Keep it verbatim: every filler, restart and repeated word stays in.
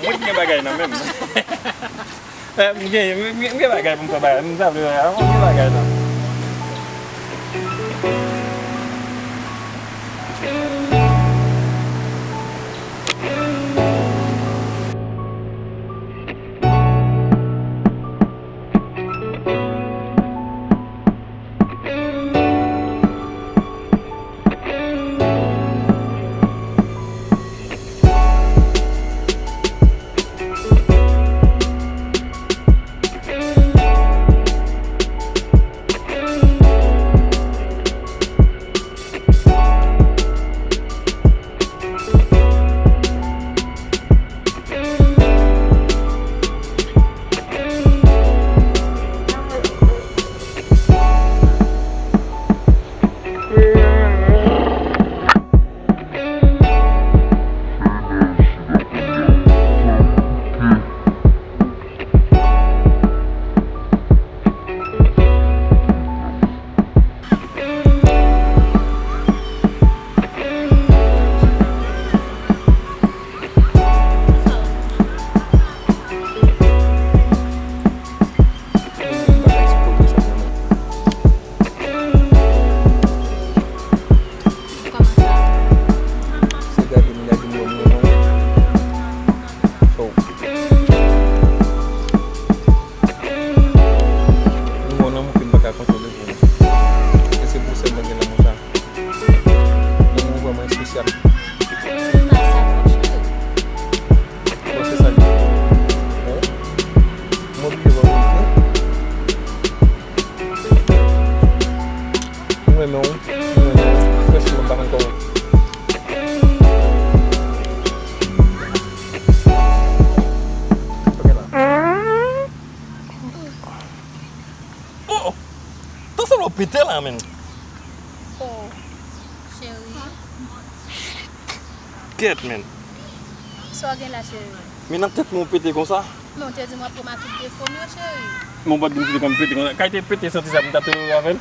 Mwen ki gen bagay nan men m. Eh, m gen, m gen, m gen bagay pou m fè bagay. M sa vle, m gen bagay nan. Kòman sa? Se gade m, gade m, wè m, wè m, wè m. So, m gon lanmou ke m pa ka kontwole pou mwen. E se pou sèl mwen gen lanmou sa. Lanmou vrèman espesyal. Bon, se sa l ye. Bon, m oblije ba w verite. M renmen w, m renmen w. Franchman, m pa konn kòman. Ok la. Oh! Tan sanble w pete la, menn. Oh, cheri. Kèt, menn. Sa w gen la, cheri? Men nan tèt mwen w pete konsa. Men w te di m w ap pran m ak tout defo m yo, cheri. Men w pa t di m se konn pete konsa. Kay te pete santi sa pou m ta tolere avè l.